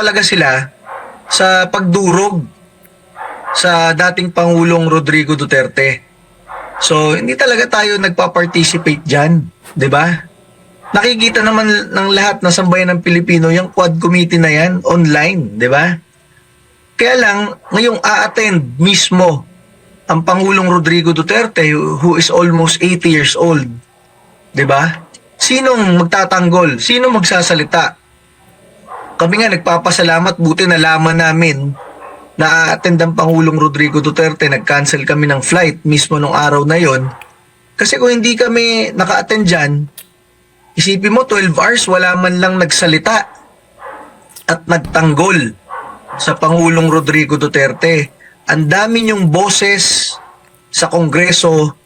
talaga sila sa pagdurog sa dating Pangulong Rodrigo Duterte. So, hindi talaga tayo nagpa-participate dyan, di ba? Nakikita naman ng lahat ng sambayan ng Pilipino yung Quad Committee na yan online, di ba? Kaya lang, ngayong a-attend mismo ang Pangulong Rodrigo Duterte who is almost 80 years old, di ba? Sinong magtatanggol? Sino magsasalita? Kami nga nagpapasalamat, buti nalaman namin na a-attend ang Pangulong Rodrigo Duterte, nag-cancel kami ng flight mismo nung araw na yon. Kasi kung hindi kami naka-attend dyan, isipin mo 12 hours wala man lang nagsalita at nagtanggol sa Pangulong Rodrigo Duterte. Ang dami niyong boses sa Kongreso,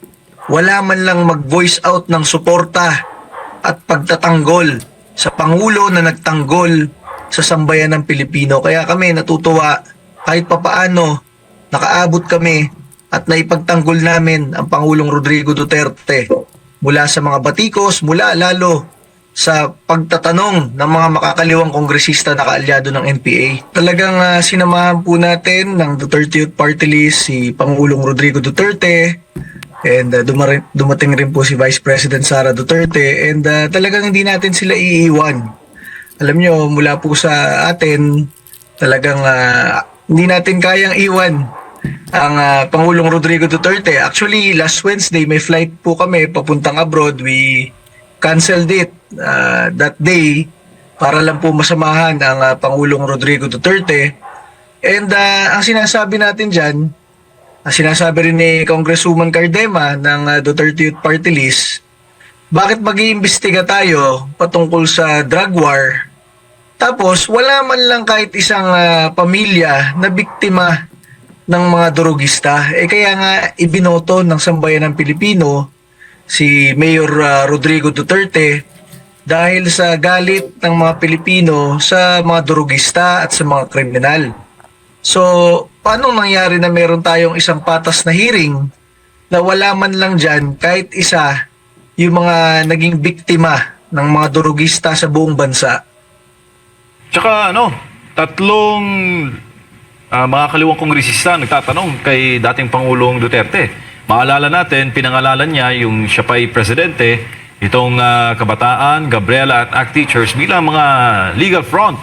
wala man lang mag-voice out ng suporta at pagtatanggol sa Pangulo na nagtanggol sa sambayan ng Pilipino. Kaya kami natutuwa kahit papaano nakaabot kami at naipagtanggol namin ang Pangulong Rodrigo Duterte mula sa mga batikos, mula lalo sa pagtatanong ng mga makakaliwang kongresista na kaalyado ng NPA. Talagang sinamahan po natin ng Duterte Youth Party List si Pangulong Rodrigo Duterte, and dumating rin po si Vice President Sara Duterte, and talagang hindi natin sila iiwan. Alam nyo, mula po sa atin, talagang hindi natin kayang iwan ang Pangulong Rodrigo Duterte. Actually, last Wednesday, may flight po kami papuntang abroad. We canceled it that day para lang po masamahan ang Pangulong Rodrigo Duterte. And ang sinasabi natin dyan, ang sinasabi rin ni Congresswoman Cardema ng Duterte Youth Party List, bakit mag-iimbestiga tayo patungkol sa drug war? Tapos wala man lang kahit isang pamilya na biktima ng mga drogista. Kaya nga ibinoto ng sambayan ng Pilipino si Mayor Rodrigo Duterte dahil sa galit ng mga Pilipino sa mga drogista at sa mga kriminal. So, paano nangyari na meron tayong isang patas na hearing na wala man lang dyan kahit isa yung mga naging biktima ng mga drogista sa buong bansa? Tsaka tatlong mga kaliwang kongresista nagtatanong kay dating Pangulong Duterte. Maalala natin, pinangalanan niya yung siya pa'y presidente, itong kabataan, Gabriela at ACT Teachers bilang mga legal front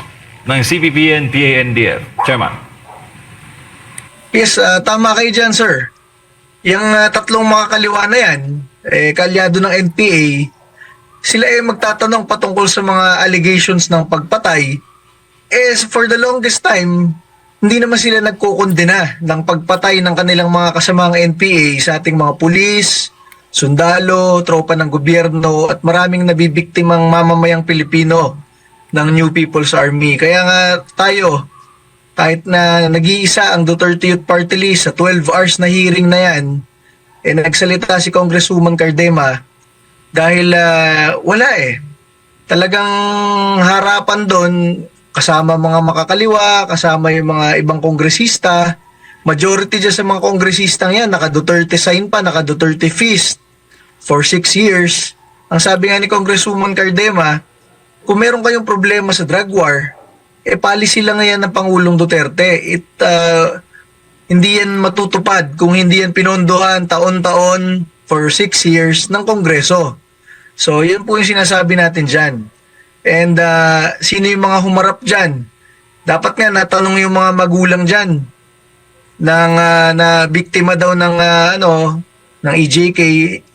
ng CPP and PANDF. Chairman. Yes, tama kayo dyan, sir. Yung tatlong mga kaliwa na yan, kaalyado ng NPA, sila magtatanong patungkol sa mga allegations ng pagpatay. For the longest time, hindi naman sila nagkukondena ng pagpatay ng kanilang mga kasamang NPA sa ating mga pulis, sundalo, tropa ng gobyerno at maraming nabibiktimang mamamayang Pilipino ng New People's Army. Kaya nga tayo, kahit na nag-iisa ang Duterte Youth Party List sa 12 hours na hearing na yan, nagsalita si Congresswoman Cardema dahil wala talagang harapan doon kasama mga makakaliwa, kasama yung mga ibang kongresista. Majority dyan sa mga kongresistang yan, naka-Duterte sign pa, naka-Duterte fist for 6 years. Ang sabi nga ni Congresswoman Cardema, kung meron kayong problema sa drug war, policy lang yan ng Pangulong Duterte. Hindi yan matutupad kung hindi yan pinondohan taon-taon for 6 years ng Kongreso. So, yun po yung sinasabi natin dyan. And sino yung mga humarap dyan? Dapat nga natanong yung mga magulang dyan na biktima daw ng ng EJK.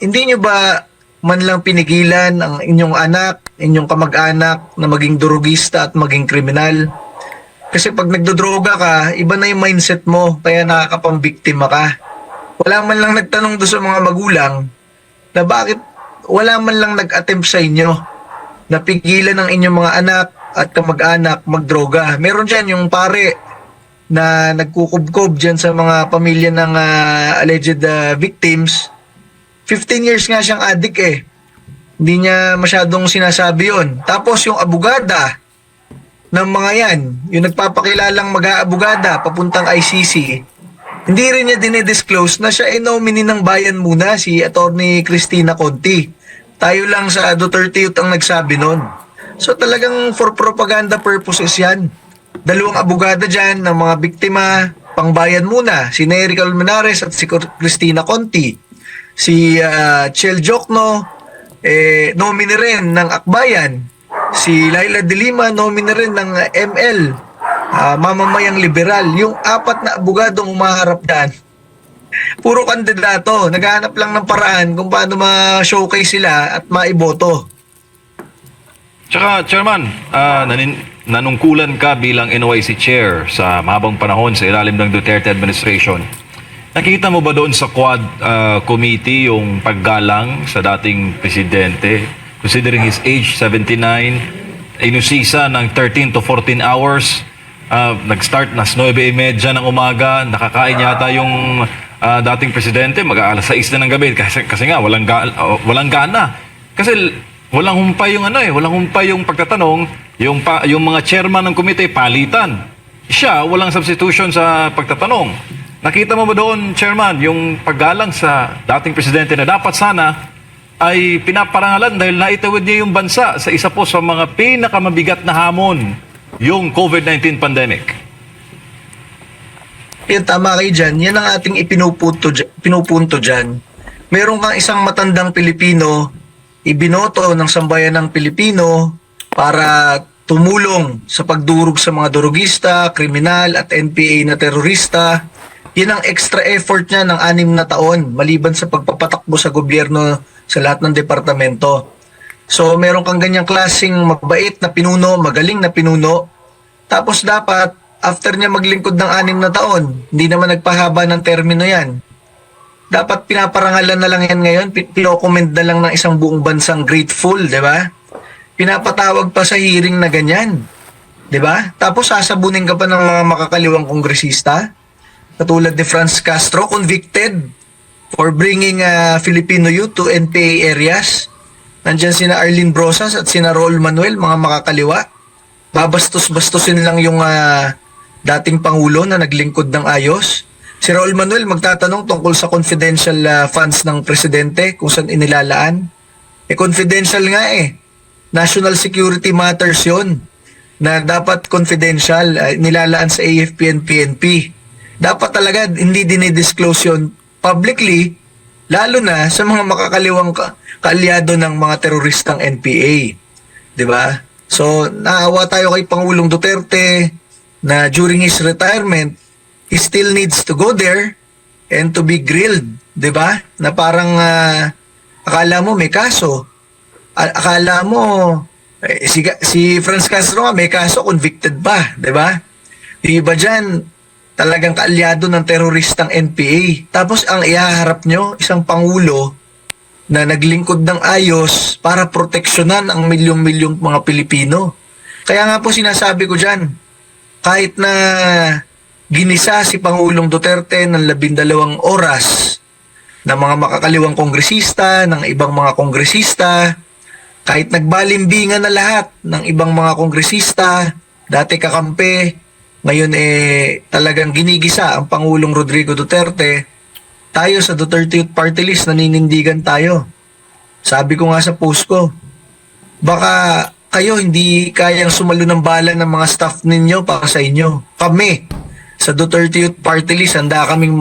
Hindi nyo ba man lang pinigilan ang inyong anak, inyong kamag-anak na maging drogista at maging kriminal? Kasi pag nagdodroga ka, iba na yung mindset mo, kaya nakakapambiktima ka. Wala man lang nagtanong doon sa mga magulang na bakit wala man lang nag-attempt sa inyo napigilan ng inyong mga anak at kamag-anak magdroga. Meron dyan yung pare na nagkukubkob dyan sa mga pamilya ng alleged victims. 15 years nga siyang addict Hindi niya masyadong sinasabi yon. Tapos yung abogada ng mga yan, yung nagpapakilalang mag-aabogada papuntang ICC, hindi rin niya dinidisclose na siya nominee ng bayan muna, si Attorney Cristina Conti. Tayo lang sa Duterte Youth ang nagsabi nun. So talagang for propaganda purposes yan. dalawang abogada dyan ng mga biktima, pangbayan muna, si Nery Colmenares at si Cristina Conti. Si Chel Jokno, nominee rin ng Akbayan. Si Laila de Lima, nominee rin ng ML, Mamamayang Liberal. Yung apat na abogadong umaharap dyan, puro kandidato. Naghahanap lang ng paraan kung paano ma-showcase sila at maiboto. Tsaka, Chairman, nanungkulan ka bilang NYC Chair sa mahabang panahon sa ilalim ng Duterte administration. Nakita mo ba doon sa Quad Committee yung paggalang sa dating presidente? Considering his age, 79, inusisa ng 13 to 14 hours, nag-start na 9:30 ng umaga, nakakain yata yung dating presidente, mag-aalas 6 na ng gabi kasi nga walang gana. Kasi walang humpay yung walang humpay yung pagtatanong, yung mga chairman ng komite palitan. Siya walang substitution sa pagtatanong. Nakita mo ba doon, Chairman, yung paggalang sa dating presidente na dapat sana ay pinaparangalan dahil naitawid niya yung bansa sa isa po sa mga pinakamabigat na hamon, yung COVID-19 pandemic? Yan, tama kayo dyan. Yan ang ating pinupunto dyan. Meron kang isang matandang Pilipino, ibinoto ng sambayan ng Pilipino para tumulong sa pagdurog sa mga durugista, kriminal at NPA na terorista. Yan ang extra effort niya ng 6 na taon maliban sa pagpapatakbo sa gobyerno sa lahat ng departamento. So meron kang ganyang klaseng mabait na pinuno, magaling na pinuno. Tapos dapat after niya maglingkod ng 6 na taon, hindi naman nagpahaba ng termino yan. Dapat pinaparangalan na lang yan ngayon, pinokomment na lang ng isang buong bansang grateful, di ba? Pinapatawag pa sa hearing na ganyan, di ba? Tapos sasabunin ka pa ng mga makakaliwang kongresista, katulad ni Franz Castro, convicted for bringing Filipino youth to NPA areas. Nandyan sina Arlene Brosas at sina Raul Manuel, mga makakaliwa. Babastos-bastusin lang yung dating Pangulo na naglingkod ng ayos. Si Raul Manuel magtatanong tungkol sa confidential funds ng presidente, kung saan inilalaan. Confidential nga eh. National security matters yon na dapat confidential, nilalaan sa AFP and PNP. Dapat talaga hindi dinidisclose yun publicly, lalo na sa mga makakaliwang kaalyado ng mga teroristang NPA. Diba? So, naawa tayo kay Pangulong Duterte na during his retirement, he still needs to go there and to be grilled. Diba? Na parang akala mo may kaso. Akala mo si Franz Castro nga may kaso, convicted pa. Diba? Yung iba dyan, talagang kaalyado ng teroristang NPA. Tapos ang ihaharap nyo, isang Pangulo na naglingkod ng ayos para proteksyonan ang milyong-milyong mga Pilipino. Kaya nga po sinasabi ko dyan, kahit na ginisa si Pangulong Duterte ng 12 oras ng mga makakaliwang kongresista, ng ibang mga kongresista, kahit nagbalimbingan na lahat ng ibang mga kongresista, dati kakampi, ngayon talagang ginigisa ang Pangulong Rodrigo Duterte, tayo sa Duterte Youth Party List naninindigan tayo. Sabi ko nga sa post ko, baka kayo hindi kayang sumalo ng bala ng mga staff ninyo para sa inyo. Kami sa Duterte Youth Party List handa kaming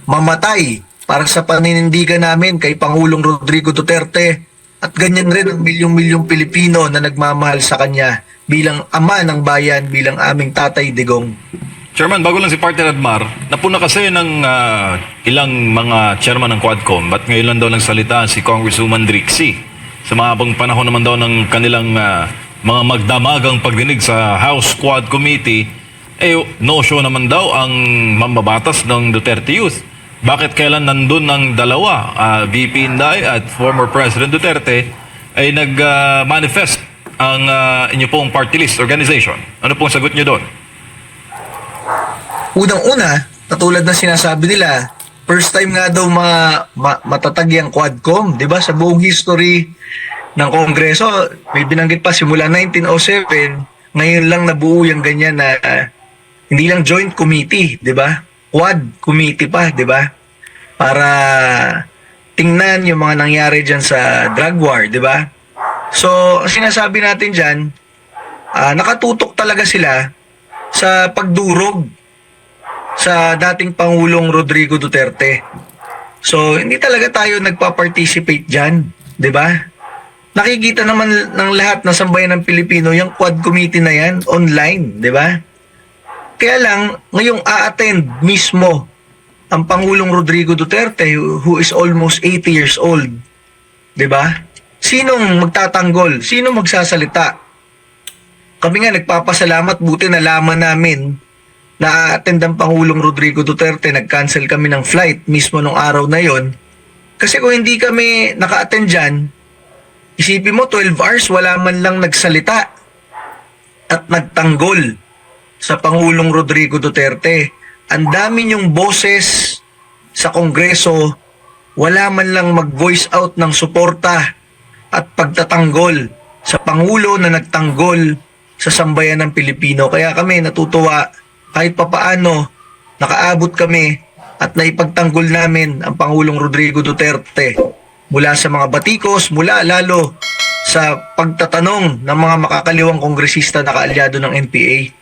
mamatay para sa paninindigan namin kay Pangulong Rodrigo Duterte, at ganyan rin ang milyong-milyong Pilipino na nagmamahal sa kanya bilang ama ng bayan, bilang aming Tatay Digong. Chairman, bago lang si Partner Admar, napuna kasi ng ilang mga chairman ng Quadcom, ba't ngayon lang daw nagsalita si Congresswoman Drixie sa mahabang panahon naman daw ng kanilang mga magdamagang pagdinig sa House Quad Committee, no-show naman daw ang mambabatas ng Duterte Youth. Bakit kailan nandun ng dalawa, VP Inday at former President Duterte, ay nag-manifest ang inyo pong party list organization? Ano pong sagot nyo doon? Unang-una, katulad ng sinasabi nila, first time nga daw matatag yung Quadcom, di ba? Sa buong history ng Kongreso, may binanggit pa simula 1907, ngayon lang nabuo yung ganyan na hindi lang joint committee, di ba? Quad committee pa, di ba? Para tingnan yung mga nangyari dyan sa drug war, di ba? So, sinasabi natin dyan, nakatutok talaga sila sa pagdurog sa dating Pangulong Rodrigo Duterte. So, hindi talaga tayo nagpa-participate dyan, di ba? Nakikita naman ng lahat na sambayan ng Pilipino yung Quad Committee na yan online, di ba? Kaya lang, ngayong a-attend mismo ang Pangulong Rodrigo Duterte who is almost 80 years old, di ba? Sinong magtatanggol? Sinong magsasalita? Kami nga nagpapasalamat, buti nalaman namin na a-attend ang Pangulong Rodrigo Duterte, nag-cancel kami ng flight mismo nung araw na yon. Kasi kung hindi kami naka-attend dyan, isipin mo 12 hours, wala man lang nagsalita at nagtanggol sa Pangulong Rodrigo Duterte. Ang dami niyong boses sa Kongreso, wala man lang mag-voice out ng suporta at pagtatanggol sa Pangulo na nagtanggol sa sambayan ng Pilipino. Kaya kami natutuwa kahit papaano nakaabot kami at naipagtanggol namin ang Pangulong Rodrigo Duterte mula sa mga batikos, mula lalo sa pagtatanong ng mga makakaliwang kongresista na kaalyado ng NPA.